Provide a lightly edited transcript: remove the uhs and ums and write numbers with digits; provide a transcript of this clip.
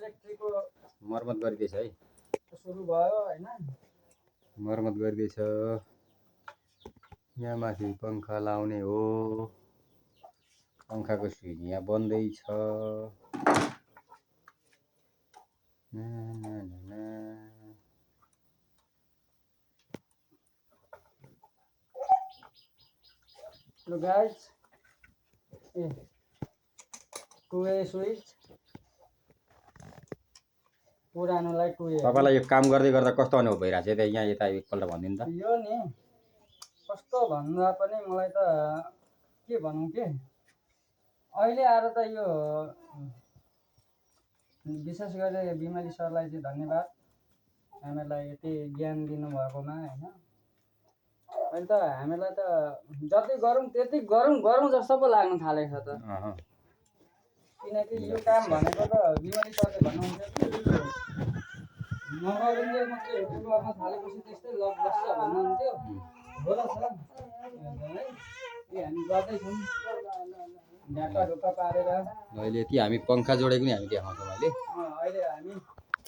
इलेक्ट्रिकको मर्मत गरिदिएछ है सुरु भयो हैन मर्मत गरिदिएछ यहाँ माथि पंखा लाउने हो पंखाको स्विच यहाँ बन्दैछ Hello guys, टुवे स्विच पुरानोलाई टुवे तपाईलाई यो काम गर्दै गर्दा कस्तो अनुभव भइरहेछ त यहाँ यता एकपल्ट भनिदिनु त यो नि कस्तो भन्दा पनि मलाई त के भनौं के अहिले आएर त यो विशेष गरी बिमली सरलाई चाहिँ धन्यवाद हामीलाई यति ज्ञान दिनु भएकोमा हैन अहिले त हामीलाई त जति गरौँ त्यति गरौँ जस्तो पो लाग्न थालेको छ त किनकि यो काम भनेको त बिमली सरले भन्नुहुन्थ्यो कि नगरिन्जेल मात्रै हो गर्न थालेपछि त्यस्तै लग बस्छ भन्नुहुन्थ्यो हो र सर है हामी गर्दैछौँ ढाका ढुक्का पारेर अहिले यति हामी पंखा जोडेको नि हामी देखाउँछौँ अहिले अहिले हामी